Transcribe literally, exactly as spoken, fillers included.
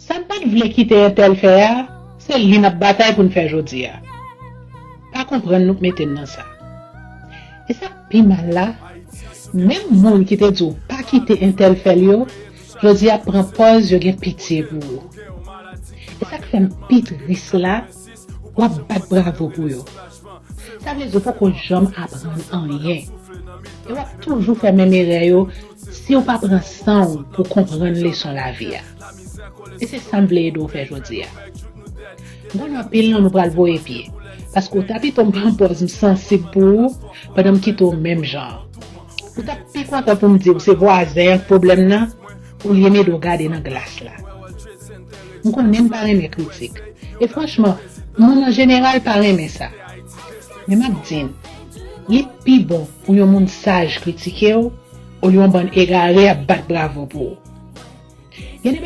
Sa n pa t vle kite entèl fè a, se li n ap batay pou n fè jodi a. Pa konprann nou k mete n nan sa. E sa k pi mal la, menm moun ki te di w pa kite entèl fè l yo, jodi a pran pòz yo gen pitye pou ou. E sa k fè m pi tris la, w ap bat bravo pou yo. Sa vle di w poko janm aprann anyen. E w ap toujou fè menm erè yo si w pa pran san w pou konprann leson lavi a. E se sa m vle ede w fè jodi a. M konnen anpil nan nou pral voye pye, paske w ta pito m pran pòz m sansib pou ou pandan m kite w menm jan an. Ou t ap pi kontan pou m di w se vwazen an k pwoblèm nan, olye m ede w gade nan glas la. M konnen m pa renmen kritik. E franchman, moun an jeneral pa renmen sa. Men m ap di n, li pi bon pou yon moun saj kritike w, olye yon bann egare ap bat bravo pou ou. Gen de bagay